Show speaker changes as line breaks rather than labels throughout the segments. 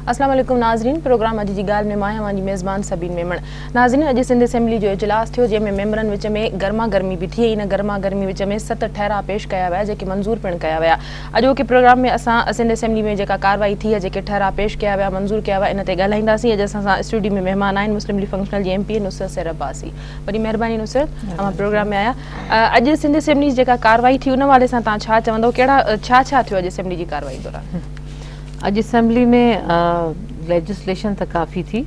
السلام عليڪم ناظرين، پروگرام اڄ جي ڳالهه ۾ مان آهيان اوهان جي ميزبان سبين ميمڻ. ناظرين، اڄ سنڌ اسيمبلي جو اجلاس ٿيو، جنهن ۾ ميمبرن وچ ۾ گرما گرمي به ٿي ۽ ان گرما گرمي وچ ۾ 7 ٺهراء پيش ڪيا ويا، جيڪي منظور پڻ ڪيا ويا. اڄوڪي پروگرام ۾ اسان سنڌ اسيمبلي ۾ جيڪا ڪارروائي ٿي، جيڪي ٺهراء پيش ڪيا ويا، منظور ڪيا ويا، ان تي ڳالهائينداسين. اڄ اسان سان اسٽوڊيو ۾ مهمان آهن مسلم ليگ فنڪشنل جي ايم پي اي نصرت سحر عباسي. وڏي مهرباني نصرت، اوهان پروگرام ۾ آيا. اڄ سنڌ اسيمبلي جي جيڪا ڪارروائي ٿي ان حوالي سان توهان ڇا چوندؤ؟ ڪهڙا ڇا ڇا ٿيو اڄ اسيمبلي جي ڪارروائي دوران؟
اڄ اسيمبلي ۾ ليجسليشن ته ڪافي ٿي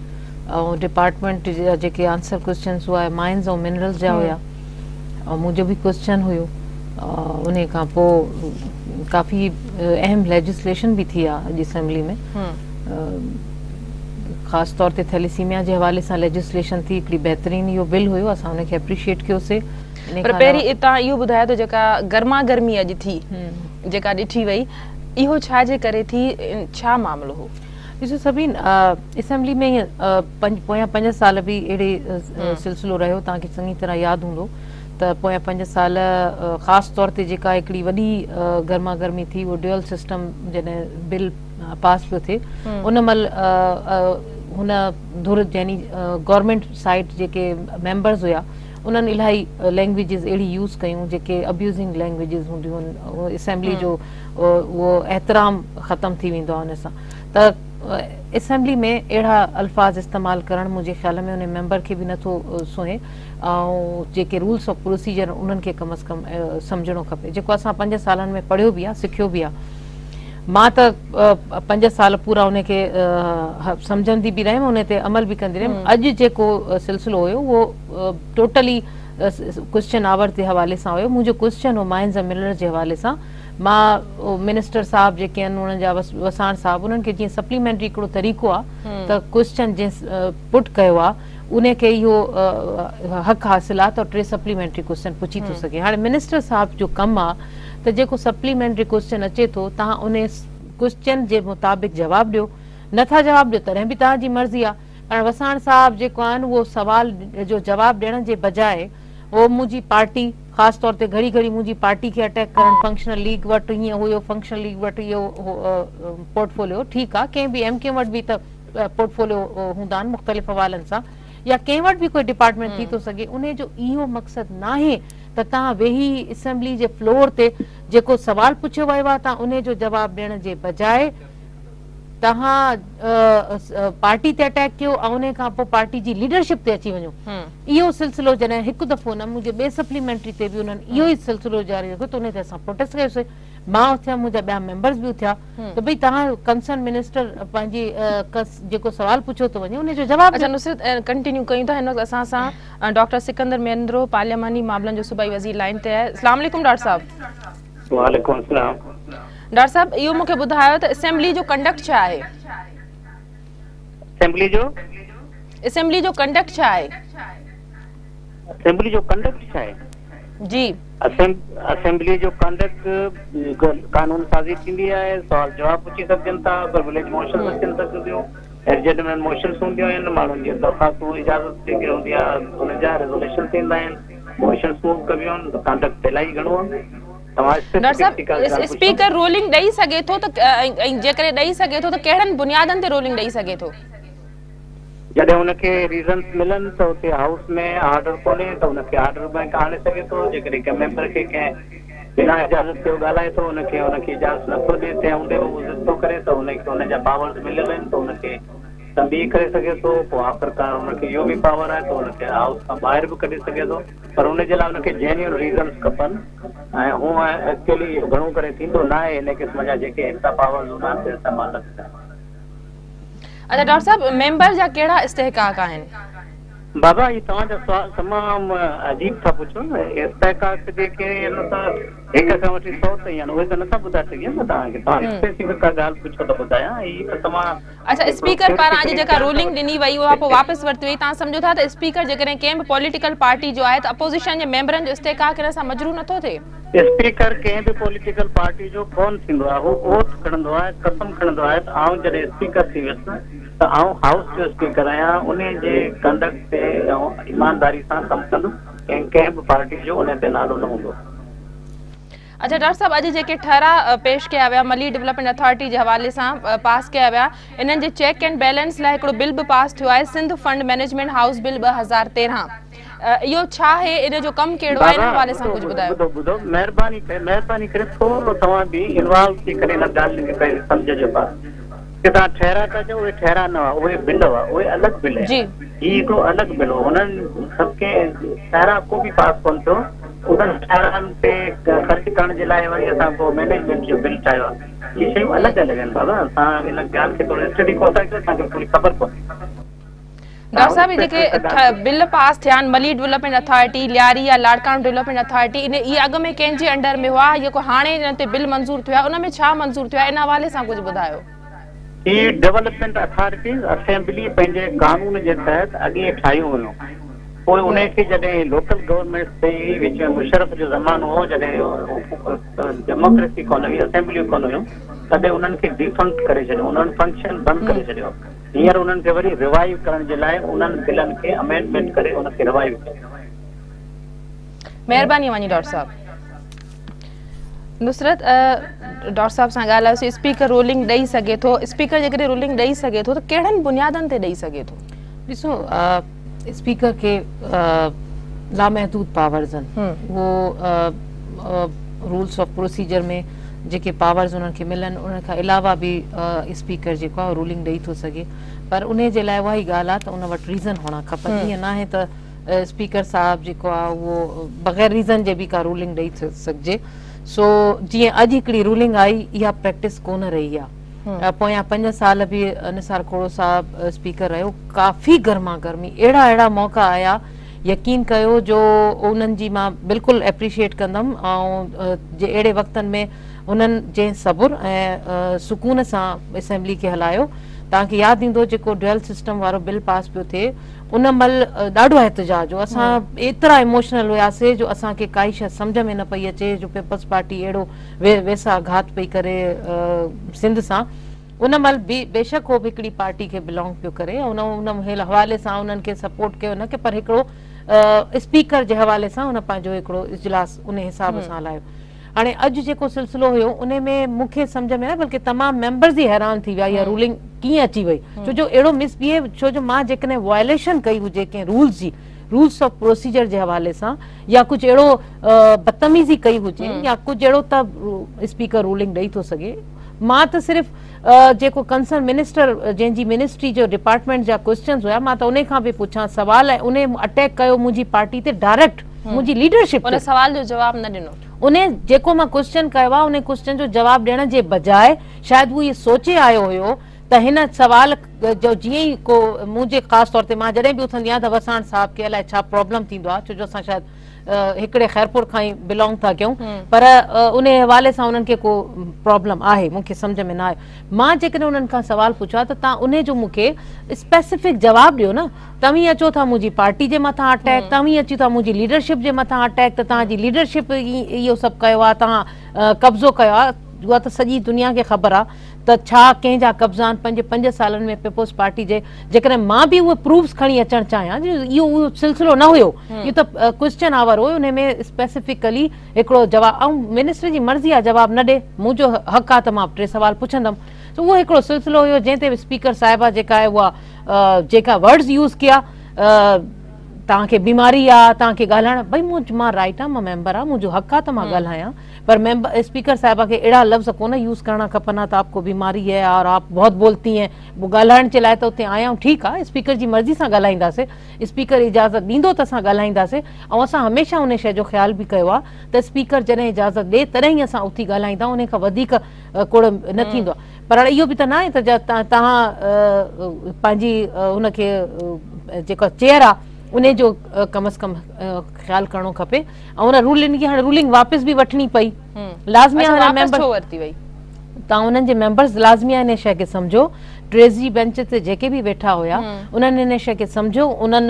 ۽ ڊپارٽمينٽ جا جيڪي آنسر ڪويسچنس هئا مائنز ۽ منرلز جا هيا ۽ منهنجو به ڪويسچن هيو. انهي کان پوء ڪافي اهم ليجسليشن به ٿي آ اڄ اسيمبلي ۾، خاص طور تي ٿيليسيميا جي حوالي سان ليجسليشن ٿي. هڪڙي بهترين اهو بل هيو، اسان ان کي اپريشيئيٽ ڪيوسي.
پر پهرين توهان اهو ٻڌايو ته جيڪا گرما گرمي اڄ ٿي، جيڪا ڏٺي وئي، اهو ڇا جي ڪري ٿي، ڇا معاملو هو؟
ڏسو سبين، اسيمبلي ۾ پويان 5 سال به اهڙي سلسلو رهيو. توهان کي چڱي طرح ياد هوندو ته پويان 5 سال خاص طور تي جيڪا هڪڙي وڏي گرما گرمي ٿي، اهو ڊيول سسٽم جڏهن بل پاس پيو ٿئي، ان مهل هن ڌر يعني گورنمينٽ سائيڊ جيڪي ميمبرز هيا، انهن الاهي لينگويجز اهڙي يوز ڪيون جيڪي ابيوزنگ لينگويجز هونديون آهن، اسيمبلي جو اهو احترام ختم ٿي ويندو آهي ان سان. ته اسيمبلي ۾ اهڙا الفاظ استعمال ڪرڻ منهنجي خيال ۾ ان ميمبر کي به نٿو سونهي ۽ جيڪي رولس آف پروسيجر انهن کي ڪم از ڪم سمجهڻو کپي، جيڪو اسان 5 سالن ۾ پڙهيو به آهي، سکيو به آهي. مان ته 5 سال پورا ان کي سمجهندي به رهيم، ان تي عمل به ڪندي رهيم. اڄ جيڪو سلسلو هيو اهو ٽوٽلي ڪوئسچن آور جي حوالي سان هيو. منهنجو ڪوئسچن هو مائنز ۽ منرلز جي حوالي سان. مان منسٽر صاحب جيڪي آهن انهن جا وساڻ صاحب، انهن کي جيئن سپليمينٽري هڪڙو طريقو آهي ته ڪوئسچن جنهن پٽ ڪيو آهي ان کي اهو حق حاصل آهي ته 3 سپليمينٽري ڪوئسچن پڇي ٿو سگهي. هاڻي منسٽر صاحب جو ڪم آهي ته جيڪو سپليمينٽري ڪوئسچن اچي ٿو، توهان ان ڪوئسچن جي مطابق جواب ڏيو. نٿا جواب ڏيو تڏهن به توهان جي مرضي آهي. پر وساڻ صاحب جيڪو آهن اهو سوال جو جواب ڏيڻ جي بجاء اهو منهنجي پارٽي، خاص طور تي گهڙي گهڙي منهنجي پارٽي کي اٽيڪ ڪرڻ، فنڪشنل ليگ وٽ هيئن هيو، فنڪشنل ليگ وٽ اهو پورٽفوليو، ٺيڪ آهي ڪنهن به ايم ڪيو وٽ به ته پورٽفوليو هوندا آهن مختلف حوالن سان، يا ڪنهن وٽ به ڪوئي ڊپارٽمينٽ ٿي ٿو سگهي. انهي جو اهو مقصد ناهي ته توهان ويهي اسيمبلي جي فلور تي جيڪو سوال پڇيو ويو آهي توهان انهي جو جواب ڏيڻ جي بجاء توهان پارٽي تي اٽيڪ ڪيو ۽ انهي کان پوء پارٽي جي ليڊرشپ تي اچي وڃو. اهو سلسلو جڏهن هڪ دفعو نه، منهنجي ٻئي سپليمينٽري تي به انهن اهو ئي سلسلو جاري رکيو ته انهي تي اسان پروٽيسٽ ڪيوسي. مان اٿيم، منهنجا ٻيا ميمبرز به اٿيا ته ڀئي توهان ڪنسرن منسٽر پنهنجي جيڪو سوال پڇيو ٿو وڃي انهي جو جواب
اڇا نصرت، ڪنٽينيو ڪيون ٿا. هن وقت اسان سان ڊاڪٽر سڪندر مينڌرو، پارلياماني معاملن جو صوبائي وزير لائين تي آهي. السلام عليڪم ڊاڪٽر صاحب.
وعليڪم السلام.
ڊاڪٽر صاحب، اهو مون کي ٻڌايو ته اسيمبلي جو ڪنڊڪٽ ڇا آهي؟
اسيمبلي جو
اسيمبلي جو ڪنڊڪٽ ڇا آهي؟
اسيمبلي جو ڪنڊڪٽ ڇا آهي؟
جي.
اسيمبلي جو ڪنڊڪٽ قانون سازي ٿيندي آهي، سوال جواب پڇي سگهجن ٿا، پروليج موشنز اچن سگهنديون، ايڊجرنمينٽ موشنز هونديون آهن، ماڻهن جي درخواستون اجازت جيڪي هوندي آهي انهن جا ريزوليشن ٿيندا آهن، موشنز موو ڪبيون آهن، ڪنڊڪٽ الاهي گهڻو آهي. توهان
ڊاڪٽر
اسپيسفڪ ٿي ڪا
صاحب،
ڳالهه پڇو.
اسپيڪر رولنگ ڏئي سگهي ٿو ته ۽ جيڪڏهن ڏئي سگهي ٿو ته ڪهڙن بنيادن تي رولنگ ڏئي سگهي ٿو؟
جڏهن ان کي ريزنس ملن ته اتي هائوس ۾ آرڊر ڪونهي ته ان کي آرڊر ۾ آڻي سگهي ٿو. جيڪڏهن ڪنهن ميمبر کي ڪنهن بنا اجازت جي هو ڳالهائي ٿو، ان کي ان کي اجازت نٿو ڏئي، تنهن هوندي به هو ضد ٿو ڪري ته ان کي ان جا پاورز مليل آهن ته ان کي تنبيهه ڪري سگهي ٿو. پوء آخرڪار ان کي اهو به پاور آهي ته ان کي هائوس کان ٻاهر به ڪڍي سگهي ٿو، پر ان جي لاء ان کي جينيئن ريزنس کپن ۽ هونء ايڪچوئلي اهو گهڻو ڪري ٿيندو ناهي. ان قسم جا جيڪي ايڪسٽرا پاورز هوندا آهن سي استعمال نه ٿيندا آهن.
اڇا ڊاڪٽر صاحب، ميمبر جا ڪهڙا استحقاق آهن؟
بابا هي توهان جا سوال تمام عجيب ٿا پڇو. استحقاق جيڪي آهن ته 1 کان وٺي 100 تائين آهن، اهي ته نٿا ٻڌائي سگهجن نه توهان کي. توهان اسپيسيفڪ ڪا ڳالهه پڇو ته ٻڌايان. هي ته توهان
اڇا
هڪڙو
اسپيڪر پاران اڄ
ٿيوريٽيڪل
جيڪا
امتحان ٿا
رولنگ
وٺو.
ڏني وئي اها پوء واپس ورتي وئي، توهان سمجهو ٿا ته اسپيڪر جيڪڏهن ڪنهن به پوليٽيڪل پارٽي جو آهي ته اپوزيشن جي ميمبرن جو استحقاق ان سان مجروح نٿو ٿئي؟
اسپيڪر ڪنهن به پوليٽيڪل پارٽي جو ڪونه ٿيندو آهي، هو اوٿ کڻندو آهي، قسم کڻندو آهي ته آئون جڏهن اسپيڪر ٿي ويس ته آئون هائوس جو اسپيڪر آهيان، انهي جي ڪنڊڪٽ تي آئون ايمانداري سان ڪم ڪندس ۽ ڪنهن به پارٽي جو انهي تي نالو نه هوندو.
اڇا ڊاڪٽر صاحب اڄ جيڪي ٺهراء پيش ڪيا ويا ملير ڊولپمينٽ اٿارٽي جي حوالي سان پاس ڪيا ويا انهن جي چيڪ اينڊ بيلنس لاء هڪڙو بل به پاس ٿيو آهي Sindh fund management house bill 2013 اهو ڇا آهي ان جو ڪم ڪهڙو آهي ان حوالي سان ڪجهه ٻڌايو.
ٻڌو ٻڌو مهرباني ڪري مهرباني ڪري ٿورو توهان به انوالو ٿي ڪري انهن ڳالهين کي پنهنجي سمجهه جو پاس ڪي توهان ٺهراء ٿا چئو اهي ٺهراء نه هئا اهي بل هئا اهي الڳ بل آهن هي هڪڙو الڳ بل هو هنن سڀ ڪنهن ٺهراء ڪو به پاس ڪونه ٿيو انهن ٺهرائن تي خرچ ڪرڻ جي لاء وري اسان ڪو مئنيجمينٽ جو بل ٺاهيو آهي. اهي شيون الڳ الڳ آهن بابا. توهان ان ڳالهه کي ٿورو اسٽڊي ڪونه ٿا ڪيو، توهان کي پوري خبر ڪونهي.
ڊاڪٽر صاحب هي جيڪي بل پاس ٿيا آهن ملير ڊولپمينٽ اٿارٽي، لياري يا لاڙڪاڻو ڊولپمينٽ اٿارٽي ان اهي اڳ ۾ ڪنهن جي انڊر ۾ هئا جيڪو هاڻي انهن تي بل منظور ٿيو آهي ان ۾ ڇا منظور ٿيو آهي ان حوالي سان ڪجهه ٻڌايو.
هي ڊولپمينٽ اٿارٽيز اسيمبلي پنهنجي قانون جي تحت اڳي ٺاهيون هيون. پوء انهي کي جڏهن لوڪل گورنمينٽس ٿي، وچ ۾ مشرف جو زمانو هو، جڏهن ڊيموڪريسي ڪونه هئي، اسيمبليون ڪونه هيون، تڏهن انهن کي ڊيفنڪٽ ڪري ڇڏيو، انهن فنڪشن بند ڪري ڇڏيو. هينئر انهن کي وري ريوائيو ڪرڻ جي لاء انهن بلن کي امينڊمينٽ ڪري ان کي ريوائيو ڪيو.
مهرباني اوهان جي ڊاڪٽر صاحب. نصرت ڊاڪٽر صاحب سان ڳالهايوسين اسپيڪر رولنگ ڏئي سگهي ٿو، اسپيڪر جيڪڏهن رولنگ ڏئي سگهي ٿو ته ڪهڙن بنيادن تي ڏئي سگهي ٿو؟
ڏسو اسپيڪر کي لامحدود پاورز آهن اهو رولس آف پروسيجر ۾ جيڪي پاورز انهن کي ملن انهن کان علاوه به اسپيڪر جيڪو آهي رولنگ ڏئي ٿو سگهي پر انهي جي لاء اها ئي ڳالهه آهي ته ان وٽ ريزن هئڻ کپن ائين ناهي ته اسپيڪر صاحب جيڪو آهي اهو بغير ريزن جي به ڪا رولنگ ڏئي ٿو سگهجي سو جيئن اڄ هڪڙي رولنگ آئي اها پريڪٽس ڪونه رهي آهي پويان 5 سال به نثار کهڙو صاحب اسپيڪر رهيو ڪافي گرما گرمي اهڙا اهڙا موقعا آيا يقين ڪيو جو انهن جي مان بلڪل اپريشيئيٽ ڪندم ۽ جي اهڙي وقتن ۾ انهن جنهن صبر ۽ سڪون سان اسيمبلي کي هلايو توهان کي ياد ايندو جيڪو ڊوئل سسٽم وارو بل پاس پيو ٿئي ان مهل ڏاڍو احتجاج هو اسان ايترا ايموشنل هياسي جو اسان کي ڪائي شيء سمجهه ۾ نه پئي اچي جو پيپلز پارٽي اهڙو ويساهه گهات پئي ڪري سنڌ سان ان مهل به بيشڪ هو به هڪڙي پارٽي کي بلانگ پيو ڪري ان ان حوالي سان انهن کي سپورٽ ڪيو نه ڪي پر هڪڙو اسپيڪر جي حوالي سان ان پنهنجو هڪڙو اجلاس ان حساب سان هلايو هاڻي اڄ جيڪو سلسلو هيو ان ۾ مون کي سمجهه ۾ نه بلڪه تمام ميمبرز ئي حيران ٿي ويا اها رولنگ ڪيئن اچي وئي ڇو جو اهڙو مس بيهيو ڇو جو مان جيڪڏهن وائليشن ڪئي هجي ڪنهن رولز جي رولس آف پروسيجر جي حوالي سان يا ڪجهه اهڙو بدتميزي ڪئي هجي يا ڪجهه اهڙو ته اسپيڪر رولنگ ڏئي ٿو سگهي مان ته صرف جيڪو ڪنسرن منسٽر جنهن جي منسٽري جو ڊپارٽمينٽ جا ڪويسچنز هيا مان ته انهي کان به پڇان سوال ۽ انهي اٽيڪ ڪيو منهنجي پارٽي تي ڊائريڪٽ منهنجي ليڊرشپ
تي ان سوال جو جواب نه ڏنو.
انهي جيڪو مان ڪويسچن ڪيو آهي انهي ڪويسچن جو جواب ڏيڻ جي بجاء شايد هو اهي سوچي آيو هيو ته هن سوال جو جيئن ئي ڪو منهنجي خاص طور تي مان جڏهن به اٿندي آهيان ته وساڻ صاحب کي الائي ڇا پرابلم ٿيندو آهي ڇو جو اسان شايد هڪڙي خيرپور کان ئي بلانگ ٿا ڪيون پر انهي حوالي سان انهن کي ڪو پرابلم آهي مون کي سمجهه ۾ نه آيو مان جيڪڏهن انهن کان سوال پڇيو آهي ته توهان انهي جو مون کي اسپيسفڪ جواب ڏيو نه توهين اچو ٿا منهنجي پارٽي جي مٿان اٽيڪ توهين اچو ٿا منهنجي ليڊرشپ جي مٿان اٽيڪ ته توهان جي ليڊرشپ اهو سڀ ڪيو آهي توهان قبضو ڪيو آهي اها ته سڄي دنيا کي خبر آ ته ڇا ڪنهن جا قبضا آهن پنج پنج سالن ۾ پيپلز پارٽي جي جيڪڏهن مان به اهي پروفس کڻي اچڻ چاهيان اهو اهو سلسلو نه هيو اهو ته ڪويسچن آور هيو ان ۾ اسپيسفڪلي هڪڙو جواب ۽ منسٽر جي مرضي آ جواب نه ڏي منهنجو حق آ ته مان ٽي سوال پڇندم سو اهو هڪڙو سلسلو هيو جنهن تي اسپيڪر صاحبه جيڪا آهي اها جيڪا ورڊز يوز ڪيا توهان کي بيماري آ توهان کي ڳالهائڻ ڀئي مون مان رائٽ آ مان ميمبر آ منهنجو حق آ ته مان ڳالهايان پر ميمبر اسپيڪر صاحبه کي اهڙا لفظ ڪونه يوز ڪرڻا کپن ها ته آپ ڪو بيماري هي اور آپ بهت بولتي هين ڳالهائڻ جي لاء ته اتي آيا آهيون ٺيڪ آ اسپيڪر جي مرضي سان ڳالهائينداسي اسپيڪر اجازت ڏيندو ته اسان ڳالهائينداسي ۽ اسان هميشه ان شيء جو خيال به ڪيو آ ته اسپيڪر جڏهن اجازت ڏي تڏهن ئي اسان اٿي ڳالهائيندا آهيون ان کان وڌيڪ ڪوڙ نه ٿيندو آ پر هاڻي اهو به ته ناهي ته توهان پنهنجي ان کي جيڪا چيئر آ ان جو ڪم از ڪم خيال ڪرڻو کپي ۽ ان رولنگ جي هاڻي رولنگ واپس به وٺڻي پئي لازمي آهي
واپس ميمبر ڇو ورتي وئي؟
توهان انهن جي ميمبرز لازمي آهي ان شيء کي سمجهو ٽريزري بينچ تي جيڪي به ويٺا هيا انهن ان شيء کي سمجهيو انهن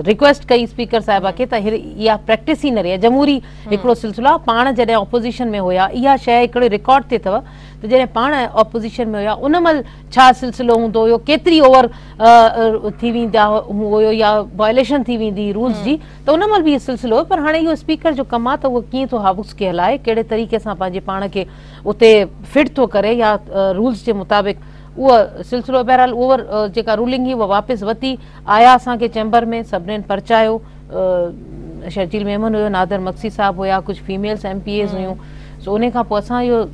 رڪويسٽ ڪئي اسپيڪر صاحبه کي ته اها پريڪٽس ئي نه رهي. جمهوري هڪڙو سلسلو آهي. پاڻ جڏهن اپوزيشن ۾ هيا، اها شيء هڪڙي رڪارڊ تي اٿو ته جڏهن پاڻ اپوزيشن ۾ هيا ان مهل ڇا سلسلو هوندو هيو، ڪيتري اوور ٿي ويندا هيو يا وائليشن ٿي ويندي هئي رولز جي، ته ان مهل به اهو سلسلو هيو. پر هاڻي اهو اسپيڪر جو ڪم آهي ته اهو ڪيئن ٿو هائوس کي هلائي، ڪهڙي طريقي سان پنهنجي پاڻ کي اتي فٽ ٿو ڪري يا رولز جي مطابق اهو سلسلو. بهرحال اوور جيڪا رولنگ هئي اها واپس ورتي. آيا اسان کي چيمبر ۾ سڀنين پرچايو، شرجيل ميمن هيو، نادر مگسي صاحب هيا، ڪجهه فيميلز ايم پي ايز هيون. سو انهي کان پوء اسان اهو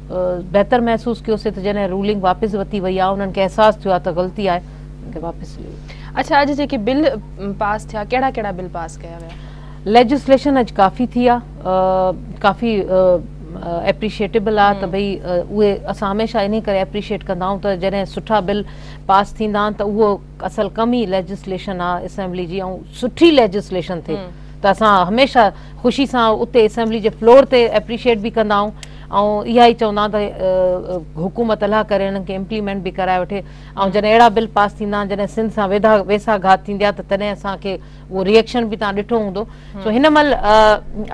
بهتر محسوس ڪيوسي ته جڏهن رولنگ واپس ورتي وئي آهي، انهن کي احساس ٿيو آهي ته غلطي آهي، ان کي واپس لئي.
اڇا اڄ جيڪي بل پاس ٿيا، ڪهڙا ڪهڙا بل پاس ڪيا ويا؟
ليجسليشن اڄ ڪافي ٿي آ، ڪافي ايپريشيٽيبل آ ته ڀئي اهي اسان هميشه انهي ڪري ايپريشيٽ ڪندا آهيون ته جڏهن سٺا بل پاس ٿيندا آهن ته اهو اصل ڪم ئي ليجسليشن آ اسيمبلي جي ۽ سٺي ليجسليشن ٿئي ته اسان هميشه خوشي سان اتي اسيمبلي جي فلور تي ايپريشيٽ به ڪندا آهيون ۽ اها ئي چوندا آهيون ته حڪومت الله ڪري انهن کي امپليمينٽ به ڪرائي وٺي. ۽ جڏهن اهڙا بل پاس ٿيندا آهن، جڏهن سنڌ سان ويڌا ويساهه گهات ٿيندي آهي ته تڏهن اسان کي اهو ريئڪشن به توهان ڏٺو هوندو. سو هن مهل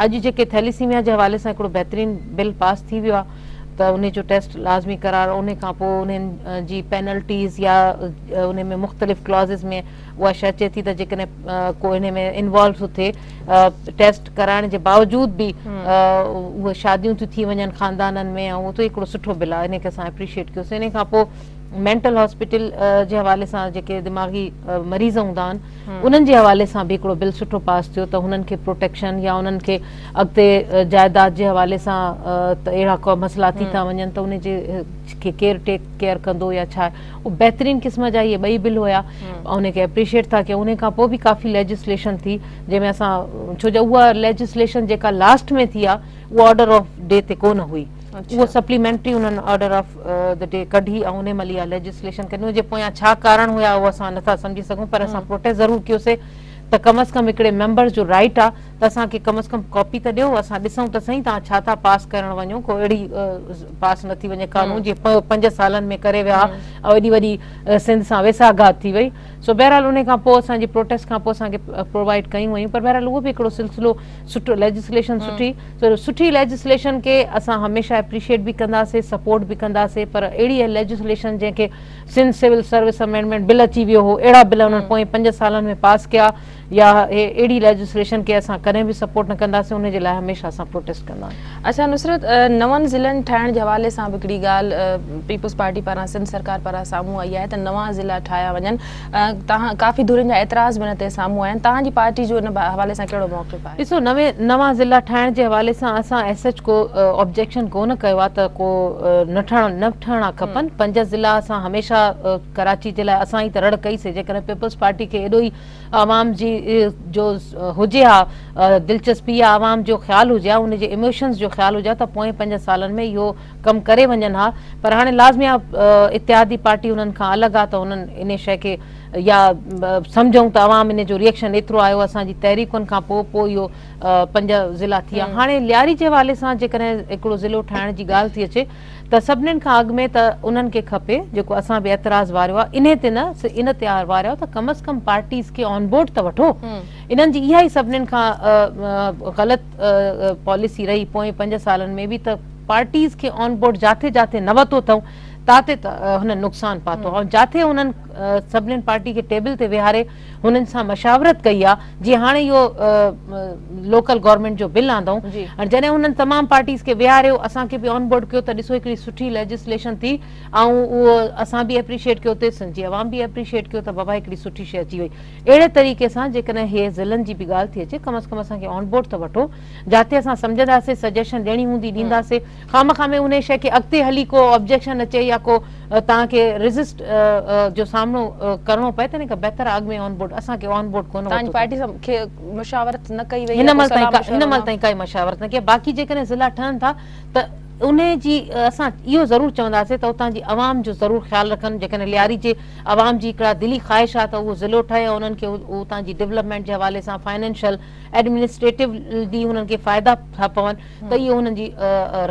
اڄ جيڪي ٿيليسيميا جي حوالي سان هڪڙو بهترين بل پاس ٿي ويو آهي ته انهي جو ٽيسٽ لازمي قرار، انهي کان پوء انهن جي پينلٽيز يا انهي ۾ مختلف ڪلازز ۾ اها شيء اچي ٿي ته جيڪڏهن ڪو انهي ۾ انوالو ٿو ٿئي ٽيسٽ ڪرائڻ جي باوجود به اهي شاديون ٿيون ٿي وڃن خاندانن ۾ ۽ اهو ته هڪڙو سٺو بل آهي، انهي کي اسان اپريشيئيٽ ڪيوسين. انهي کان پوء مينٽل هاسپيٽل جي حوالي سان جيڪي دماغي مريض هوندا آهن انهن جي حوالي سان به هڪڙو بل سٺو پاس ٿيو ته هنن کي پروٽيڪشن يا انهن کي اڳتي جائيداد جي حوالي سان ته اهڙا ڪو مسئلا ٿي ٿا وڃن ته ان جي کي ڪير ٽيڪ ڪيئر ڪندو يا ڇا. اهو بهترين قسم جا اهي ٻئي بل هيا، ان کي اپريشيئيٽ ٿا ڪيون. ان کان پوء به ڪافي ليجسليشن ٿي جنهن ۾ اسان ڇو جو اها ليجسليشن جيڪا لاسٽ ۾ ٿي آهي اها آرڊر آف ڊي تي ڪونه هئي، اهو سپليمينٽري انهن آرڊر آف the D ڪڍي ۽ انهي مهل اها ليجسليشن ڪڍي. ان جي پويان ڇا ڪارڻ هيا اهو اسان نٿا سمجهي سگهون، پر اسان پروٽيسٽ ضرور ڪيوسي ته ڪم از ڪم هڪڙي ميمبر جو رائيٽ آ ته اسان کي ڪم از ڪم ڪاپي ته ڏيو، اسان ڏسون ته سهي توهان ڇا ٿا پاس ڪرڻ وڃو، ڪو اهڙي پاس نه ٿي وڃي قانون جيئن 5 سالن ۾ ڪري ويا ۽ ايڏي وڏي سنڌ سان ويساهه گهات ٿي وئي. سو بهرحال انهي کان پوء اسان جي پروٽيسٽ کان پوء اسان کي پرووائيڊ ڪيون ويون، پر بهرحال اهو به هڪڙو سلسلو سٺو ليجسليشن سٺي، سو سٺي ليجسليشن کي اسان هميشه اپريشيئيٽ به ڪنداسي، سپورٽ به ڪنداسي، پر اهڙي ليجسليشن جنهن کي Sindh civil service amendment bill اچي ويو هو، اهڙا بل انهن پوئين 5 سالن ۾ پاس ڪيا يا اهڙي ليجسليشن کي اسان ڪڏهن به سپورٽ نه ڪنداسين، ان جي لاء هميشه اسان پروٽيسٽ ڪندا آهيون.
اڇا نصرت، نون ضلعن ٺاهڻ جي حوالي سان به هڪڙي ڳالهه پيپلز پارٽي پاران سنڌ سرڪار پاران سامهون آئي آهي ته نوان ضلعا ٺاهيا وڃن، توهان ڪافي ڌرين جا اعتراض به ان تي سامهون آيا آهن، توهان جي پارٽي جو ان حوالي سان ڪهڙو موقف آهي؟
ڏسو نوان ضلعا ٺاهڻ جي حوالي سان اسان ايز سچ ڪو آبجيڪشن ڪونه ڪيو آهي ته ڪو نه ٺهڻ نه ٺهڻا کپن، 5 ضلعا اسان هميشه ڪراچي جي لاء اسان ئي ته رڙ ڪئي سي، جيڪڏهن پيپلز پارٽي کي ايڏو ئي عوام جي جو هجي ها دلچسپي يا عوام جو خيال هجي ها ان جي ايموشنز جو خيال هجي ها ته پوئين 5 سالن ۾ اهو ڪم ڪري وڃن ها، پر هاڻي لازمي آ اتحادي پارٽي انهن کان الڳ آ ته انهن انهي شيء کي يا سمجهون ته عوام انهي جو ريئڪشن ايترو آيو اسان جي تحريڪن کان پوء پوء اهو 5 ضلعا ٿي ويا. هاڻي لياري جي حوالي سان جيڪڏهن هڪڙو ضلعو ٺاهڻ جي ڳالهه ٿي اچي ته سڀنين کان اڳ ۾ ته انهن کي کپي جيڪو اسان به اعتراض واريو آ انهي تي نه ان تي واريو آ ته ڪم از ڪم پارٽيز کي آن بورڊ ته وٺو. انهن جي اها ئي سڀنين کان غلط پاليسي رهي پوئين 5 سالن ۾ به ته پارٽيز کي آن بورڊ جاٿي جاٿي نه وتو اٿئون تاتي ته هنن نقصان پاتو ۽ جاٿي هنن سڀنين پارٽي کي ٽيبل تي ويهاري هنن سان مشاورت ڪئي آ جيئن هاڻي اهو لوڪل گورنمينٽ جو بل آندائون ۽ جڏهن هنن تمام پارٽيز کي ويهاريو اسان کي به آن بورڊ ڪيو ته ڏسو هڪڙي سٺي ليجسليشن ٿي ۽ اهو اسان به اپريشيئيٽ ڪيو ته سنڌ جي عوام به اپريشيئيٽ ڪيو ته بابا هڪڙي سٺي شي اچي وئي. اهڙي طريقي سان جيڪڏهن هي ضلعن جي به ڳالهه ٿي اچي ڪم از ڪم اسان کي آن بورڊ ته وٺو جاتي اسان سمجهنداسي سجيشن ڏيڻي هوندي ڏينداسي خوامخواه ۾ انهي شيء کي اڳتي هلي ڪو آبجيڪشن اچي يا ڪو توهان کي ريزسٽ جو سامنو ڪرڻو پئي تنهن کان بهتر آهي اڳ ۾ آن بورڊ اسان کي آن بورڊ ڪونه
توهان جي
ورتو اٿن.
پارٽي سان کي مشاورت نه ڪئي وئي
هن
يا ڪو
مهل
صلاح
تائين
مشورو
هن مهل
نه
تائين ڪائي مشاورت نه ڪئي باقي جيڪڏهن ضلعا ٺهن ٿا ته. انهي جي اسان اهو ضرور چونداسين ته اتان جي عوام جو ضرور خيال رکن. جيڪڏهن لياري جي عوام جي هڪڙا دلي خواهش آهي ته اهو ضلعو ٺهي ۽ انهن کي اتان جي ڊولپمينٽ جي حوالي سان فائنينشل ايڊمنسٽريٽولي انهن کي فائدا ٿا پون ته اهو انهن جي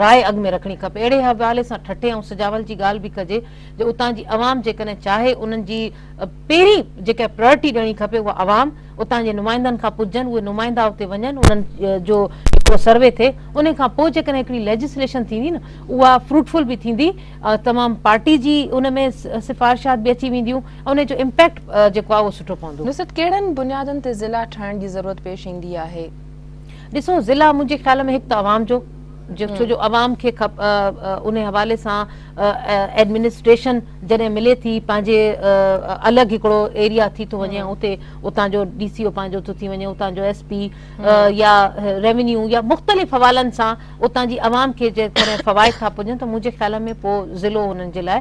راء اڳ ۾ رکڻي کپي. اهڙي حوالي سان ٺٽي ۽ سجاول جي ڳالهه به ڪجي جو اتان جي عوام جيڪڏهن چاهي انهن جي پهرين جيڪا پرائرٽي ڏيڻي کپي اها عوام اتان جي نمائندن کان پڇجن، اهي نمائندا اتي وڃن، انهن جو هڪڙو سروي ٿئي، انهي کان پوء جيڪڏهن هڪڙي ليجسليشن ٿيندي نه اها فروٽفل به ٿيندي، تمام پارٽي جي ان ۾ سفارشات به اچي وينديون ۽ انهي جو امپيڪٽ جيڪو آهي اهو سٺو پوندو.
نصرت، ڪهڙن بنيادن تي ضلعا ٺاهڻ جي ضرورت پيش ايندي آهي؟
ڏسو ضلعا منهنجي خيال ۾ هڪ ته عوام جو ڇو جو عوام کي انهي حوالي سان ايڊمنسٽريشن جڏهن ملي ٿي پنهنجي الڳ هڪڙو ايريا ٿي ٿو وڃي اتي اتان جو ڊي سي او پنهنجو ٿو ٿي وڃي، اتان جو ايس پي يا ريونيو يا مختلف حوالن سان اتان جي عوام کي جيڪڏهن فوائد ٿا پڄن ته منهنجي خيال ۾ پوء ضلعو انهن جي لاء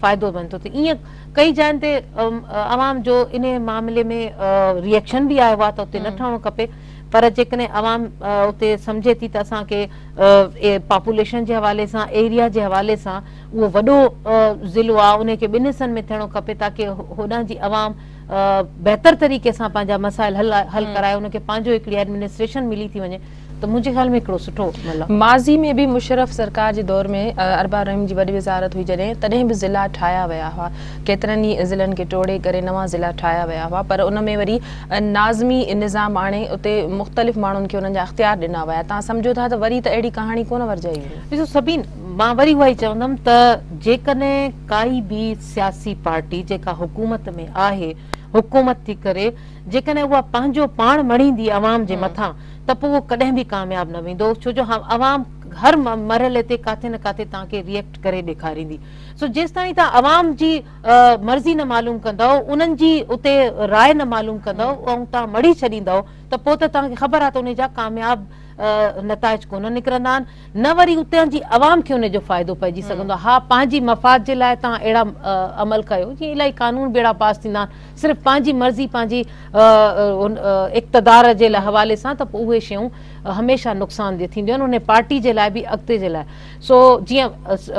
فائدو مند ٿو ٿئي. ائين ڪئي جاين تي عوام جو انهي معاملي ۾ ريئيڪشن به آيو آهي ته اتي نه ٺهڻو کپي، پر جيڪڏهن عوام اتي سمجهي ٿي ته اسان کي پاپوليشن جي حوالي سان ايريا جي حوالي سان اهو وڏو ضلعو آهي انهي کي ٻن حصن ۾ ٿيڻو کپي تاڪه هوڏانهن جي عوام بهتر طريقي سان پنهنجا مسائل حل ڪرائي ان کي پنهنجو هڪڙي ايڊمنسٽريشن ملي ٿي وڃي ته منهنجي خيال ۾ هڪڙو سٺو عمل آهي.
ماضي ۾ به مشرف سرڪار جي دور ۾ ارباب رحيم جي وڏي وزارت هئي جڏهن تڏهن به ضلعا ٺاهيا ويا هئا، ڪيترن ئي ضلعن کي ٽوڙي ڪري نوان ضلعا ٺاهيا ويا هئا پر ان ۾ وري ناظمي نظام آڻي اتي مختلف ماڻهن کي انهن جا اختيار ڏنا ويا. توهان سمجهو ٿا ته وري ته اهڙي ڪهاڻي ڪونه ورجائي ويندي؟
ڏسو سبين، مان وري اها ئي چوندم ته جيڪڏهن ڪائي به سياسي پارٽي جيڪا حڪومت ۾ آهي حڪومت ٿي ڪري جيڪڏهن اها پنهنجو پاڻ مڙهيندي عوام جي مٿان ته پوء اهو ڪڏهن به ڪامياب نه ويندو ڇو جو عوام هر مرحلي تي ڪاٿي نه ڪاٿي توهان کي ريئيڪٽ ڪري ڏيکاريندي سو جيستائين توهان عوام جي مرضي نه معلوم ڪندؤ انهن جي اتي راء نه معلوم ڪندؤ ۽ توهان مڙهي ڇڏيندؤ ته پوء ته توهان کي خبر آهي ته انهي جا ڪامياب نتائج ڪونه نڪرندا آهن نه وري اتان جي عوام کي ان جو فائدو پئجي سگهندو آهي. ها پنهنجي مفاد جي لاء توهان اهڙا عمل ڪيو جيئن الاهي قانون به اهڙا پاس ٿيندا آهن صرف پنهنجي مرضي پنهنجي اقتدار جي حوالي سان ته پوء اهي شيون هميشه نقصان ده ٿينديون آهن ان پارٽي جي لاء به اڳتي جي لاء. سو جيئن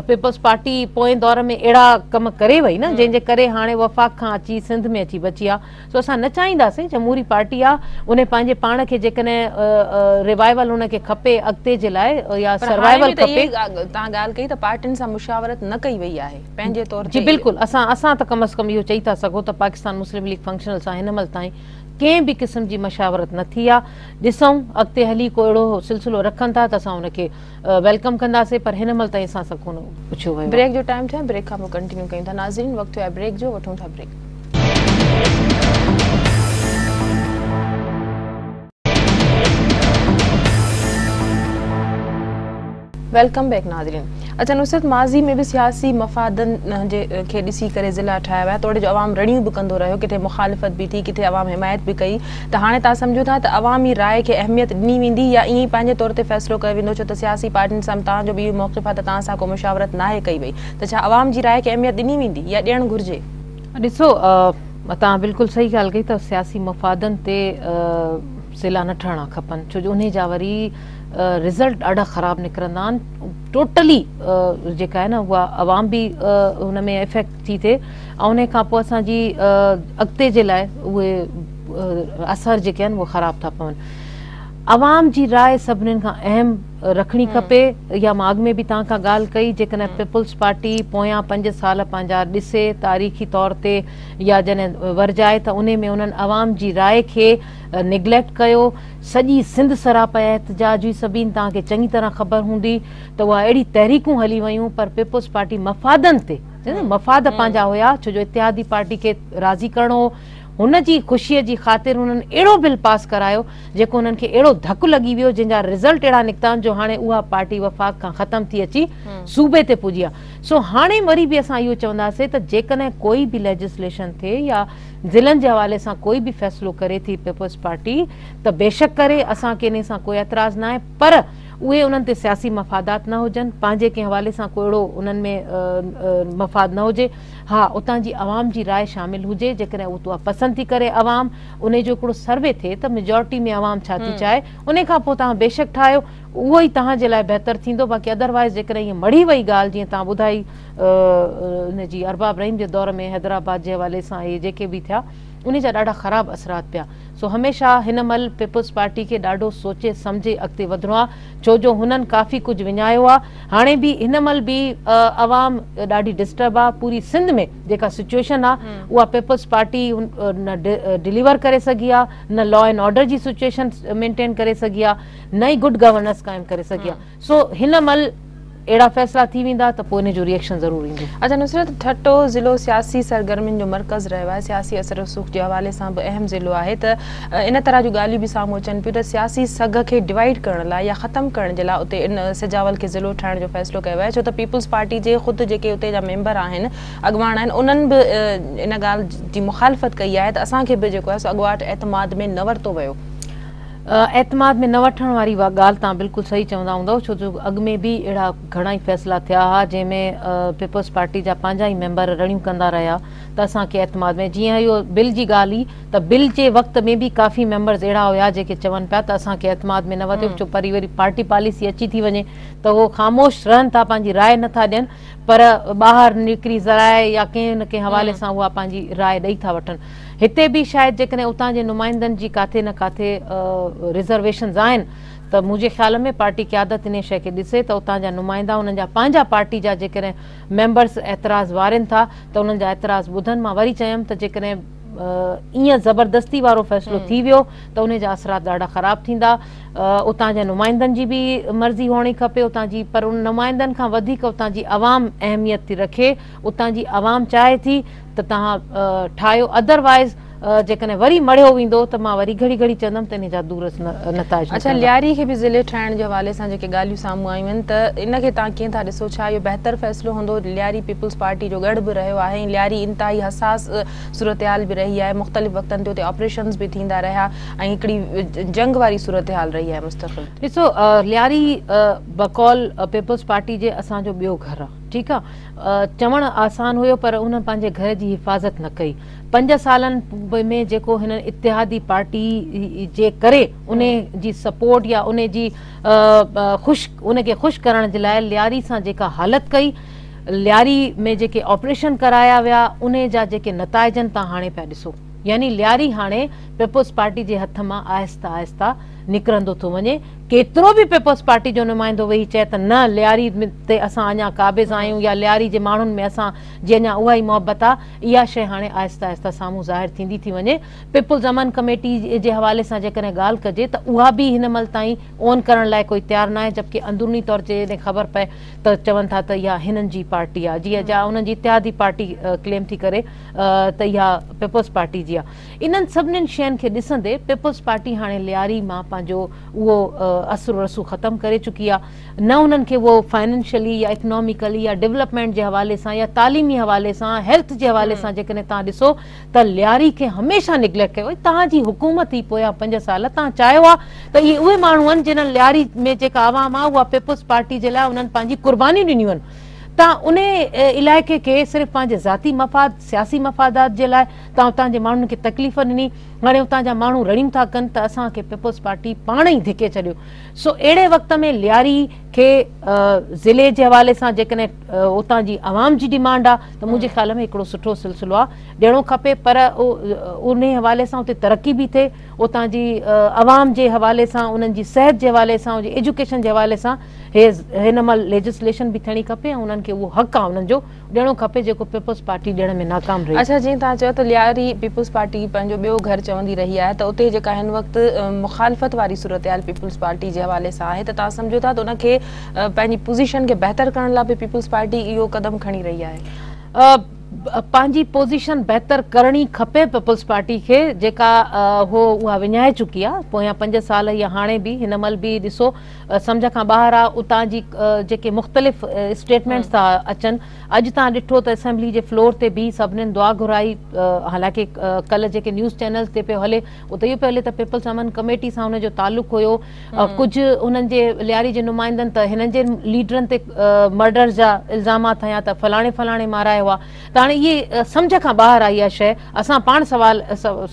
پيپلز پارٽي پوئين دور ۾ اهڙا ڪم ڪري وئي نه جنهن جي ڪري هاڻي وفاق کان اچي سنڌ ۾ اچي بچي آ. سو اسان نه چاهينداسين جمهوري پارٽي آ انهي پنهنجي پاڻ کي جيڪڏهن ريوائيول ان کي کپي اڳتي جي لاء يا
پر هاڻي
سروائيول
به ته
کپي.
اها ئي توهان ڳالهه ڪئي ته پارٽين سان مشاورت نه ڪئي وئي آهي پنهنجي طور
جي
تي.
بلڪل اسان اسان ته ڪم از ڪم اهو چئي ٿا سگهون ته پاڪستان مسلم ليگ فنڪشنل سان هن مهل تائين ڪنهن به قسم جي مشاورت نه ٿي آ ڏسون اڳتي هلي ڪو اهڙو سلسلو رکن ٿا ته اسان ان کي welcome ڪنداسين پر هن مهل تائين اسان سان ڪونه پڇيو ويو آ.
بريڪ جو ٽائيم ٿيو آهي بريڪ کان پوء ڪنٽينيو ڪيون ٿا ناظرين وقت ٿيو آهي بريڪ جو وٺون ٿا بريڪ. Welcome back ناظرين اچا نصرت ماضي ۾ به سياسي مفادن جي کي ڏسي ڪري ضلعا ٺاهيا ويا توڙي جو عوام رڙيون به ڪندو رهيو ڪٿي مخالفت به ٿي ڪٿي عوام حمايت به ڪئي ته هاڻي توهان سمجهو ٿا ته عوامي راء کي اهميت ڏني ويندي يا ائين ئي پنهنجي طور تي فيصلو ڪيو ويندو ڇو ته سياسي پارٽين سان توهان جو به اهو موقف آهي ته توهان سان ڪو مشاورت ناهي ڪئي وئي ته ڇا عوام جي راء کي اهميت ڏني ويندي يا ڏيڻ گهرجي؟
ڏسو توهان بلڪل صحيح ڳالهه ڪئي ته سياسي مفادن تي ضلعا نه ٺهڻا کپن ڇو جو انهي جا وري رزلٽ ڏاڍا خراب نڪرندا آهن ٽوٽلي جيڪا آهي نه اها عوام به ان ۾ افيڪٽ ٿي ٿئي ۽ انهي کان پوء اسان جي اڳتي جي لاء اهي اثر جيڪي آهن اهي خراب ٿا پون عوام جي راء سڀني کان اهم رکڻي کپي يا مان اڳ ۾ به توهان کان ڳالهه ڪئي جيڪڏهن پيپلز پارٽي پويان 5 سال پنهنجا ڏسي تاريخي طور تي يا جڏهن ورجائي ته انهي ۾ انهن عوام جي راء کي نگليڪٽ ڪيو سڄي سنڌ سراپا احتجاج هئي سڀين توهان کي چڱي طرح خبر هوندي ته اها اهڙي تحريڪون هلي ويون پر پيپلز پارٽي مفادن تي مفاد پنهنجا هيا ڇو جو اتحادي پارٽي کي راضي ڪرڻو هو هن جي خوشي جي خاطر انهن اهڙو بل پاس ڪرايو جيڪو انهن کي اهڙو ڌڪ لڳي ويو جنهن جا رزلٽ اهڙا نڪتا آهن جو هاڻي اها پارٽي وفاق کان ختم ٿي اچي صوبي تي پڄي آهي. سو هاڻي وري به اسان اهو چونداسين ته جيڪڏهن ڪوئي به ليجسليشن ٿئي يا ضلعن جي حوالي سان ڪوئي به فيصلو ڪري ٿي پيپلز پارٽي ته بيشڪ ڪري اسان کي انهي سان ڪوئي اعتراض ناهي پر اهي انهن تي سياسي مفادات نه هجن، پنهنجي ڪنهن حوالي سان ڪو اهڙو انهن ۾ مفاد نه هجي، ها اتان جي عوام جي راء شامل هجي، جيڪڏهن اها پسند ٿي ڪري عوام، انهي جو هڪڙو سروي ٿئي ته ميجارٽي ۾ عوام ڇا ٿي چاهي، انهي کان پوء توهان بيشڪ ٺاهيو، اهو ئي توهان جي لاء بهتر ٿيندو، باقي ادروائيز جيڪڏهن ائين مڙهي وئي ڳالهه جيئن توهان ٻڌائي ان جي ارباب رحيم جي دور ۾ حيدرآباد جي حوالي سان اهي جيڪي به ٿيا انهي جا ڏاڍا خراب اثرات پيا. سو هميشه هن مهل پيپلز پارٽي کي ڏاڍو سوچي سمجهي اڳتي وڌڻو آ ڇو جو هنن ڪافي ڪجهه وڃايو آ هاڻي به هن مهل به عوام ڏاڍي ڊسٽرب آ پوري سنڌ ۾ جيڪا سچوئيشن آ اها پيپلز پارٽي نه ڊليور ڪري سگهي آ نه لا اينڊ آرڊر جي سچوئيشن مينٽين ڪري سگهي آ نه ئي گڊ گورننس قائم ڪري سگهي آ سو هن مهل اهڙا فيصلا ٿي ويندا ته پوء ان جو ريئيڪشن ضرور ايندو.
اچا نصرت، ٺٽو ضلعو سياسي سرگرمين جو مرڪز رهيو آهي، سياسي اثر رسوخ جي حوالي سان به اهم ضلعو آهي ته ان طرح جون ڳالهيون به سامهون اچن پيون ته سياسي سگهه کي ڊوائيڊ ڪرڻ لاء يا ختم ڪرڻ جي لاء اتي ان سجاول کي ضلعو ٺاهڻ جو فيصلو ڪيو ويو آهي ڇو ته پيپلز پارٽي جي خود جيڪي اتي جا ميمبر آهن اڳواڻ آهن انهن به ان ڳالهه جي مخالفت ڪئي آهي ته اسان کي به جيڪو آهي سو اڳواٽ اعتماد ۾ نه ورتو ويو.
اعتماد ۾ نه وٺڻ واري ڳالهه توهان بلڪل صحيح چوندا هوندؤ ڇو جو اڳ ۾ به اهڙا گهڻا ئي فيصلا ٿيا ها جنهن ۾ پيپلز پارٽي جا پنهنجا ئي ميمبر رڙيون ڪندا رهيا ته اسان کي اعتماد ۾ جيئن اهو بل جي ڳالهه هئي ته بل جي وقت ۾ به ڪافي ميمبرز اهڙا هيا جيڪي چون پيا ته اسان کي اعتماد ۾ نه ورتو ڇو پر وري پارٽي پاليسي اچي ٿي وڃي ته هو خاموش رهن ٿا پنهنجي راء نه ٿا ڏين پر ٻاهر نڪري ذرائع يا ڪنهن نه ڪنهن حوالي سان اها پنهنجي راء ڏئي ٿا وٺن. هتي به شايد جيڪڏهن اتان جي نمائندن جي ڪاٿي نه ڪاٿي رزرويشنز آهن ته منهنجي خيال ۾ پارٽي قيادت انهي شيء کي ڏسي ته اتان جا نمائندا انهن جا پنهنجا پارٽي جا جيڪڏهن ميمبرز اعتراض وارين ٿا ته انهن جا اعتراض ٻڌن. مان وري چيم ته جيڪڏهن ايئن زبردستي وارو فيصلو ٿي ويو ته انهي جا اثرات ڏاڍا خراب ٿيندا. اتان جي نمائندن جي به مرضي هئڻي کپي اتان جي پر ان نمائندن کان وڌيڪ اتان جي عوام اهميت ٿي رکي اتان جي عوام چاهي ٿي ته توهان ٺاهيو ادر وائيز جيڪڏهن وري مڙهيو ويندو ته مان وري گهڙي گهڙي چوندم ته انهي جا دور رس نتائج
اڇا
نڪرندا.
لياري کي به ضلعي ٺاهڻ جي حوالي سان جيڪي ڳالهيون سامهون آيون آهن ته ان کي توهان ڪيئن ٿا ڏسو ڇا اهو بهتر فيصلو هوندو لياري پيپلز پارٽي جو ڳڙهه به رهيو آهي ۽ لياري انتهائي حساس صورتحال به رهي آهي مختلف وقتن تي اتي آپريشنز به ٿيندا رهيا ۽ هڪڙي جنگ واري صورتحال رهي آهي مستقل.
ڏسو لياري بقول پيپلز پارٽي جي اسان جو ٻيو گهر آ ٺيڪ آ چوڻ آسان هيو پر انهن پنهنجي گهر جي حفاظت نه ڪئي 5 سالن ۾ جيڪو هنن اتحادي پارٽي جي ڪري انهي جي سپورٽ يا انهي جي خوش ان کي خوش ڪرڻ جي لاء لياري سان جيڪا حالت ڪئي لياري ۾ جيڪي آپريشن ڪرايا ويا انهي جا جيڪي نتائجن توهان هاڻي پيا ڏسو. يعني لياري هاڻي پيپلز پارٽي جي هٿ مان آهسته آهسته نڪرندو ٿو وڃي. ڪيترو به پيپلز پارٽي جو نمائندو ويهي چئي ته نه لياري تي اسان اڃا قابض آهيون يا لياري جي ماڻهن ۾ اسان جي اڃا اها ئي محبت آ، اها شيء هاڻي آهسته آهسته سامهون ظاهر ٿيندي ٿي وڃي. پيپلز امن ڪميٽي جي حوالي سان جيڪڏهن ڳالهه ڪجي ته اها به هن مهل تائين اون ڪرڻ لاء ڪوئي تيار ناهي جبڪه اندروني طور تي جڏهن خبر پئي ته چون ٿا ته اها هنن جي پارٽي آ جيئن جا انهن جي اتحادي پارٽي ڪليم ٿي ڪري. ته اها پيپلز پارٽي جي آ. انهن سڀنين شين کي ڏسندي پيپلز پارٽي هاڻي لياري مان پنهنجو اهو اثر رسوخ ختم ڪري چڪي آ. نه انهن کي اهو فائننشلي يا اڪناميڪلي يا ڊولپمينٽ جي حوالي سان يا تعليمي حوالي سان هيلٿ جي حوالي سان جيڪڏهن توهان ڏسو ته لياري کي هميشه نگليڪٽ ڪيو ويو. توهان جي حڪومت هئي پويان 5 سال توهان چاهيو ها ته اهي اهي ماڻهو آهن جنهن لياري ۾ جيڪا عوام آ اها پيپلز پارٽي جي لاء انهن پنهنجي قربانيون ڏنيون آهن. توهان انهي علائقي کي صرف پنهنجي ذاتي مفاد، سياسي مفادات جي لاء توهان اتان جي ماڻهن کي تڪليف ڏني، هاڻي اتان جا ماڻهو رڙيون ٿا ڪن ته اسان کي پيپلز پارٽي پاڻ ئي ڌڪي ڇڏيو. سو اهڙي وقت ۾ لياري کي ضلعي جي حوالي سان جيڪڏهن اتان جي عوام جي ڊيمانڊ آ ته منهنجي خيال ۾ هڪڙو سٺو سلسلو آ ڏيڻو کپي پر انهي حوالي سان اتي ترقي به ٿئي اتان جي عوام جي حوالي سان انهن جي صحت جي حوالي سان ايجوڪيشن جي حوالي سان هي هن مهل ليجسليشن به ٿيڻي کپي ۽ انهن کي اهو حق آ انهن جو ڏيڻو کپي جيڪو پيپلز پارٽي ڏيڻ ۾ ناڪام رهي.
اڇا جيئن توهان چيو ته لياري پيپلز پارٽي پنهنجو ٻيو گهر چوندي رهي آهي ته اتي جيڪا هن وقت مخالفت واري صورتحال پيپلز پارٽي جي حوالي سان آهي ته توهان سمجهو ٿا ته ان کي پنهنجي پوزيشن کي بهتر ڪرڻ لاء به پيپلز پارٽي اهو قدم کڻي رهي آهي؟
پنهنجي پوزيشن بهتر ڪرڻي کپي پيپلز پارٽي کي جيڪا هو اها وڃائي چڪي آ پويان 5 سال يا هاڻي به هن مهل به ڏسو سمجهه کان ٻاهر آ اتان جي جيڪي مختلف اسٽيٽمينٽس ٿا اچن اڄ توهان ڏٺو ته اسيمبلي جي فلور تي به سڀنين دعا گهرائي حالانڪه ڪلهه جيڪي نيوز چينلز تي پيو هلي اتي اهو پيو هلي ته پيپلز امن ڪميٽي سان ان جو تعلق هيو ڪجهه انهن جي لياري جي نمائندن ته هنن جي ليڊرن تي مرڊر جا الزامات هنيا ته فلاڻي فلاڻي مارايا هئا ته هاڻي اهي سمجهه کان ٻاهر آهي اها شيء اسان پاڻ سوال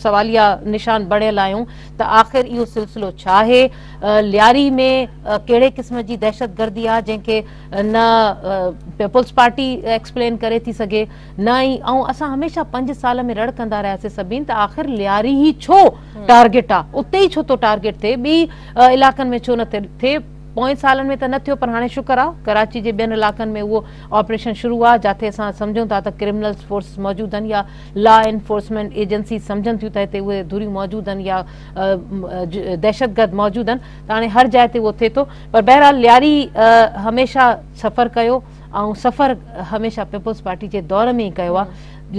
سواليه نشان بڻيل آهيون ته آخر اهو سلسلو ڇا آهي لياري ۾ ڪهڙي قسم جي دهشتگردي آهي جنهن کي نه پيپلز پارٽي ايڪسپلين ڪري ٿي سگهي نه ئي ۽ اسان هميشه 5 سال ۾ رڙ ڪندا رهياسي سڀين ته آخر لياري ئي ڇو ٽارگيٽ آ اتي ئي ڇو ٿو ٽارگيٽ ٿئي ٻي علائقن ۾ ڇو نه ٿئي پوئين سالن ۾ ته نه ٿيو پر هاڻي شڪر آ ڪراچي جي ٻين علائقن ۾ اهو آپريشن شروع آ جاٿي اسان سمجهون ٿا ته ڪرمنلز فورسز موجود آهن يا لا انفورسمينٽ ايجنسيز سمجهن ٿيون ته هتي اهي ڌريون موجود آهن يا دهشتگرد موجود آهن ته هاڻي هر جاء تي اهو ٿئي ٿو پر بهرحال لياري هميشه سفر ڪيو ۽ سفر هميشه پيپلز پارٽي جي دور ۾ ئي ڪيو آ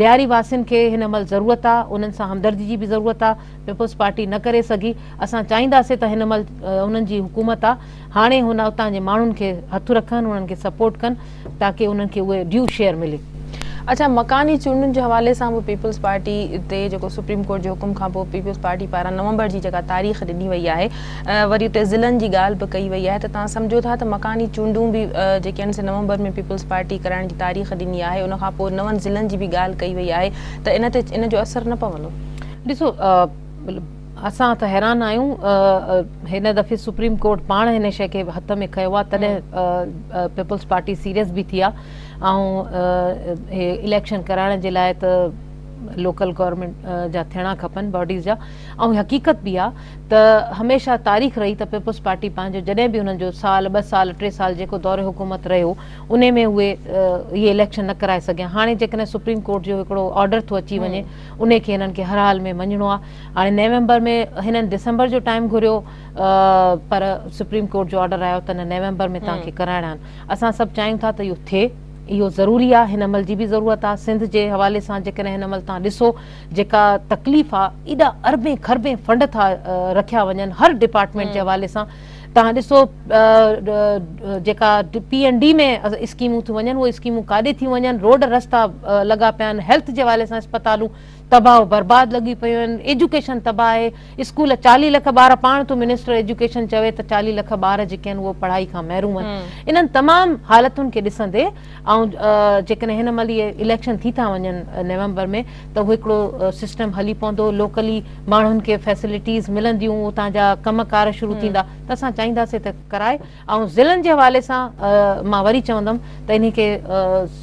لياري واسين کي هن مهل ضرورت آ، انهن سان همدردي جي به ضرورت آ، پيپلز پارٽي نه ڪري سگهي، اسان چاهينداسين ته هن مهل انهن جي حڪومت آ، هاڻي هن اتان جي ماڻهن کي هٿ رکن، انهن کي سپورٽ ڪن تاڪه انهن کي اهي ڊيو شيئر ملي.
اڇا مڪاني چونڊن جي حوالي سان به پيپلز پارٽي تي جيڪو سپريم ڪورٽ جي حڪم کان پوء پيپلز پارٽي پاران نومبر جي جيڪا تاريخ ڏني وئي آهي وري اتي ضلعن جي ڳالهه به ڪئي وئي آهي ته توهان سمجهو ٿا ته مڪاني چونڊون به جيڪي آهن سي نومبر ۾ پيپلز پارٽي ڪرائڻ جي تاريخ ڏني آهي ان کان پوء نون ضلعن جي به ڳالهه ڪئي وئي آهي ته ان تي ان جو اثر نه پوندو؟
ڏسو اسان ته حيران آهيون هن دفعي سپريم ڪورٽ پاڻ هن شيء کي هٿ ۾ کنيو آهي تڏهن پيپلز پارٽي سيريس به ٿي آهي ۽ هي اليڪشن ڪرائڻ جي لاء ته لوڪل گورنمينٽ جا ٿيڻا کپن باڊيز جا ۽ حقيقت به آ ته هميشه تاريخ رهي ته پيپلز پارٽي پنهنجو جڏهن به انهن جو سال ٻه سال ٽي سال جيڪو دور حڪومت رهيو انهي ۾ اهي اهي اليڪشن نه ڪرائي سگهيا هاڻي جيڪڏهن سپريم ڪورٽ جو هڪڙو آرڊر ٿو اچي وڃي انهي کي هنن کي هر حال ۾ مڃڻو آ هاڻي نومبر ۾ هنن ڊسمبر جو ٽائيم گهريو پر سپريم ڪورٽ جو آرڊر آيو ته نه نومبر ۾ توهان کي ڪرائڻا آهن اسان سڀ چاهيون ٿا ته اهو ٿئي اهو ضروري آ هن مهل جي به ضرورت آ سنڌ جي حوالي سان جيڪڏهن هن مهل توهان ڏسو جيڪا تڪليف آ ايڏا اربين کربين فنڊ ٿا رکيا وڃن هر ڊپارٽمينٽ جي حوالي سان توهان ڏسو جيڪا پي اين ڊي ۾ اسڪيمون ٿيون وڃن اهي اسڪيمون ڪاڏي ٿيون وڃن روڊ رستا لڳا پيا آهن هيلٿ جي حوالي سان اسپتالون تباهه و برباد لڳيون پيون آهن ايجوڪيشن تباهه آهي اسڪول 40 لک ٻار پاڻ ٿو منسٽر ايجوڪيشن چوي ته 40 لک ٻار جيڪي آهن اهي پڙهائي کان محروم آهن انهن تمام حالتن کي ڏسندي ۽ جيڪڏهن هن مهل اهي اليڪشن ٿي ٿا وڃن نومبر ۾ ته اهو هڪڙو سسٽم هلي پوندو لوڪلي ماڻهن کي فيسلٽيز ملنديون اتان جا ڪم ڪار شروع ٿيندا ته اسان چاهينداسين ته ڪرائي ۽ ضلعن جي حوالي سان مان وري چوندم ته انهي کي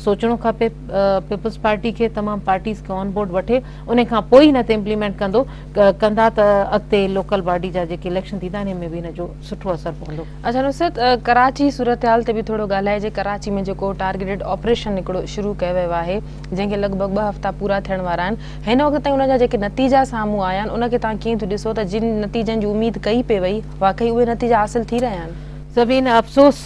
سوچڻو کپي پيپلز پارٽي کي تمام پارٽيز کي آن بورڊ وٺي انهي کان پوء هن تي امپليمينٽ ڪندو ڪندا ته اڳتي لوڪل باڊي جا جيڪي اليڪشن ٿيندا انهي ۾ به هن جو سٺو اثر پوندو.
اڇا نصرت ڪراچي صورتحال تي به ٿورو ڳالهائجي ڪراچي ۾ جيڪو ٽارگيٽيڊ آپريشن هڪڙو شروع ڪيو ويو آهي جنهن کي لڳ ڀڳ 2 هفتا پورا ٿيڻ وارا آهن هن وقت تائين ان جا جيڪي نتيجا سامهون آيا آهن ان کي توهان ڪيئن ٿيون ڏسو ته جن نتيجن جي اميد ڪئي پئي وئي واقعي اهي نتيجا حاصل ٿي رهيا آهن؟
سبين افسوس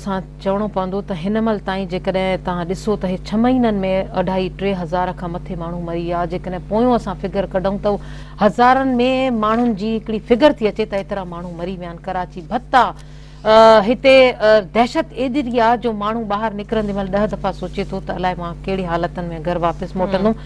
سان چوڻو پوندو ته هن مهل تائين جيڪڏهن توهان ڏسو ته هي 6 مهينن ۾ اڍائي ٽي هزار کان مٿي ماڻهو مري ويا جيڪڏهن پويون اسان فگر ڪڍون ته هزارن ۾ ماڻهن جي هڪڙي فگر ٿي اچي ته ايترا ماڻهو مري ويا آهن ڪراچي ڀتا هتي دهشت ايڏي آ جو ماڻهو ٻاهر نڪرندي مهل 10 دفعا سوچي ٿو ته الائي مان ڪهڙي حالتن ۾ گهر واپس موٽندم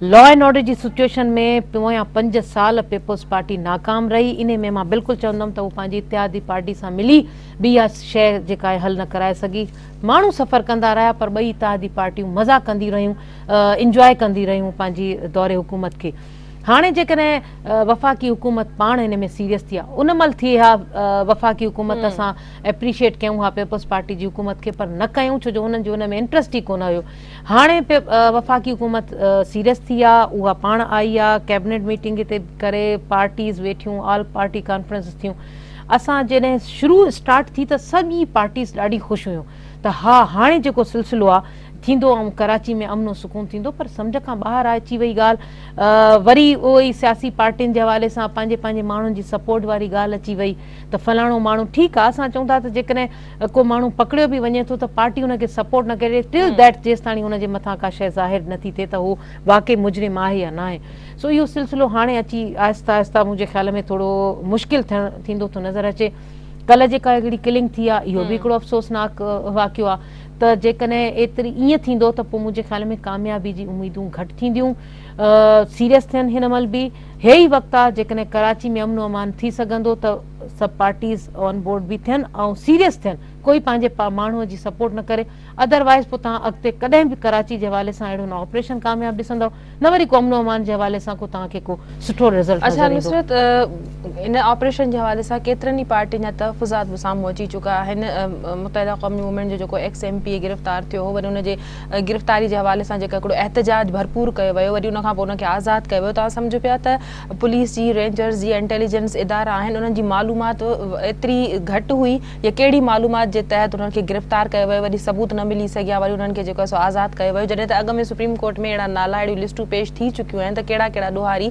لا اينڊ آرڊر جي سچوئيشن ۾ پويان 5 سال پيپلز پارٽي ناڪام رهي انهي ۾ مان بلڪل چوندم ته هو پنهنجي اتحادي پارٽي سان ملي به اها شيء جيڪا آهي حل نه ڪرائي سگهي ماڻهو سفر ڪندا رهيا پر ٻئي اتحادي پارٽيون مزا ڪندي رهيون انجواء ڪندي رهيون پنهنجي دور حڪومت کي هاڻي جيڪڏهن وفاقي حڪومت پاڻ ان ۾ سيريس ٿي ها ان مهل ٿئي ها وفاقي حڪومت اسان اپريشيئيٽ ڪيون ها پيپلز پارٽي جي حڪومت کي پر نه ڪيون ڇو جو انهن جو ان ۾ انٽرسٽ ئي ڪونه هيو هاڻي وفاقي حڪومت سيريس ٿي آ اها پاڻ آئي آ ڪيبنيٽ ميٽنگ هتي ڪري پارٽيز ويٺيون آل پارٽي ڪانفرنس ٿيون اسان جڏهن شروع اسٽارٽ ٿي ته سڄي پارٽيز ڏاڍي خوش هيون ته ها هاڻي جيڪو سلسلو آ ٿيندو ۽ ڪراچي ۾ امن و سڪون ٿيندو پر سمجهه کان ٻاهر اچي وئي ڳالهه وري اهو ئي سياسي پارٽين جي حوالي سان پنهنجي پنهنجي ماڻهن جي سپورٽ واري ڳالهه اچي وئي ته فلاڻو ماڻهو ٺيڪ آ اسان چئون ٿا ته جيڪڏهن ڪو ماڻهو پڪڙيو به وڃي ٿو ته پارٽي ان کي سپورٽ نه ڪري ٽل that جيستاڻي ان جي مٿان ڪا شيء ظاهر نه ٿي ٿئي ته هو واقعي مجرم آهي يا ناهي سو اهو سلسلو هاڻي اچي آهستي آهستي منهنجي خيال ۾ ٿورو مشڪل ٿيڻ ٿيندو ٿو نظر اچي ڪلهه جيڪا هڪڙي ڪلنگ ٿي آ اهو به هڪڙو افسوسناڪ واقعو آ ته جيڪڏهن ايتري ائين ٿيندو ته پوء منهنجي خيال ۾ ڪاميابي جي اميدون گهٽ ٿينديون. سيريس ٿين هن مهل به هي ئي وقت آ جيڪڏهن ڪراچي ۾ امن و امان ٿي سگهندو ته سڀ پارٽيز آن بورڊ به ٿين ۽ سيريس ٿين ڪوئي پنهنجي ماڻهو جي سپورٽ نه ڪري ادروائز پوء توهان اڳتي ڪڏهن به ڪراچي جي حوالي سان اهڙو نه آپريشن ڪامياب ڏسندؤ نه وري ڪو امن و امان جي حوالي سان ڪو توهان کي ڪو سٺو رزلٽ
اڇا
نظر ايندو.
نصرت ان آپريشن جي حوالي سان ڪيترن ئي پارٽين جا تحفظات به سامهون اچي چڪا آهن متحده قومي موومينٽ جو جيڪو ايڪس ايم پي اي گرفتار ٿيو هو وري ان جي گرفتاري جي حوالي سان جيڪو هڪڙو احتجاج ڀرپور ڪيو ويو وري ان کان پوء ان کي آزاد ڪيو ويو توهان سمجهو پيا ته پوليس جي رينجرز جي انٽيليجنس ادارا آهن انهن جي معلومات ايتري گهٽ هئي يا ڪهڙي معلومات جي تحت انهن کي گرفتار ڪيو ويو وري ثبوت نه ملي سگهيا وري انهن کي جيڪو آهي سو آزاد ڪيو ويو جڏهن ته اڳ ۾ سپريم ڪورٽ ۾ اهڙا نالا اهڙيون لسٽون پيش ٿي چڪيون آهن ته ڪهڙا ڪهڙا ڏوهاري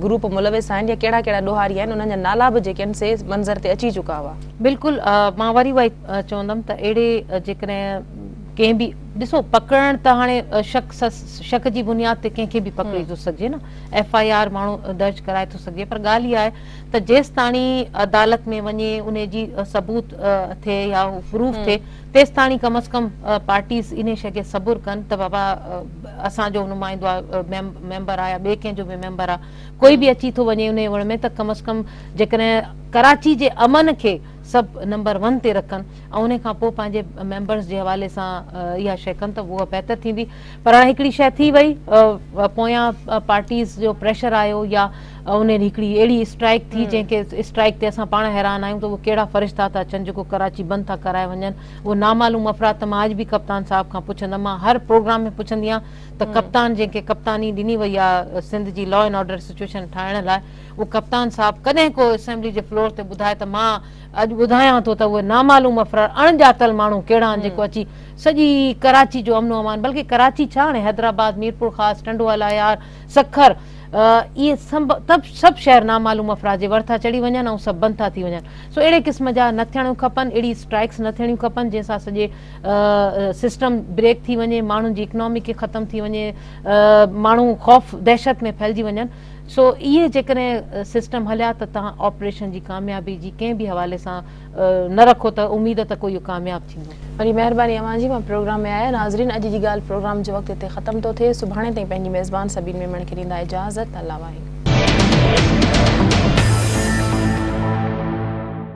گروپ ملوث آهن يا ڪهڙا ڪهڙا ڏوهاري آهن انهن جا نالا به جيڪي آهن سي منظر تي اچي چڪا هئا.
بلڪل مان وري اها ئي چوندم ته اهڙي جيڪڏهن ڪنهن به ڏسو پڪڙڻ ته هاڻي شڪ شڪ جي بنياد تي ڪنهن کي به پڪڙي ٿو سگهجي نه ايف I R ماڻهو درج ڪرائي ٿو سگهجي پر ڳالهه اها آهي ته جيستاڻي عدالت ۾ وڃي انهي جي ثبوت ٿئي يا پروف ٿئي تيستاڻي ڪم از ڪم پارٽيز انهي شي کي صبر ڪن ته بابا اسان جو نمائندو آهي ميمبر آهي يا ٻئي ڪنهن جو به ميمبر آهي ڪوئي به اچي ٿو وڃي انهي وڙ ۾ ته ڪم از ڪم جيڪڏهن ڪراچي جي امن کي سڀ نمبر ون تي رکن ۽ انهي کان پوء پنهنجي ميمبرز جي حوالي سان اها شي ڪن ته اها بهتر ٿيندي پر هاڻي هڪڙي شي ٿي وئي پويان پارٽيز جو پريشر آيو يا انهي ڏينهن هڪڙي اهڙي اسٽرائيڪ ٿي جنهن کي اسٽرائيڪ تي اسان پاڻ حيران آهيون ته اهي ڪهڙا فرشتا ٿا اچن جيڪو ڪراچي بند ٿا ڪرائي وڃن اهي نامعلوم افراد ته مان اڄ به ڪپتان صاحب کان پڇندم مان هر پروگرام ۾ پڇندي آهيان ته ڪپتان جنهن کي ڪپتاني ڏني وئي آهي سنڌ جي لا اينڊ آرڊر سچوئيشن ٺاهڻ لاء اهو ڪپتان صاحب ڪڏهن ڪو اسيمبلي جي فلور تي ٻڌائي ته مان اڄ ٻڌايان ٿو ته اهي نامعلوم افراد اڻ ڄاتل ماڻهو ڪهڙا آهن جيڪو اچي سڄي ڪراچي جو امن و امان بلڪه ڪراچي ڇا هاڻي حيدرآباد ميرپورخاص ٽنڊو الهيار سکر اهي سڀ شهر نامعلوم افراد جي ور ٿا چڙهي وڃن ۽ سڀ بند ٿا ٿي وڃن سو اهڙي قسم جا نه ٿيڻ کپن اهڙي اسٽرائيڪس نه ٿيڻيون کپن جنهن سان سڄي سسٽم بريڪ ٿي وڃي ماڻهن جي اڪنامي کي ختم ٿي وڃي ماڻهو خوف دهشت ۾ ڦهلجي وڃن سو اهي جيڪڏهن سسٽم هليا ته توهان آپريشن جي ڪاميابي جي ڪنهن به حوالي سان نه رکو ته اميد ته ڪو اهو ڪامياب ٿيندو.
وڏي مهرباني اوهان جي مان پروگرام ۾ آيا ناظرين اڄ جي ڳالهه پروگرام جو وقت هتي ختم ٿو ٿئي سڀاڻي تائين پنهنجي ميزبان سبين ميمڻ کي ڏيندا اجازت الله واهي.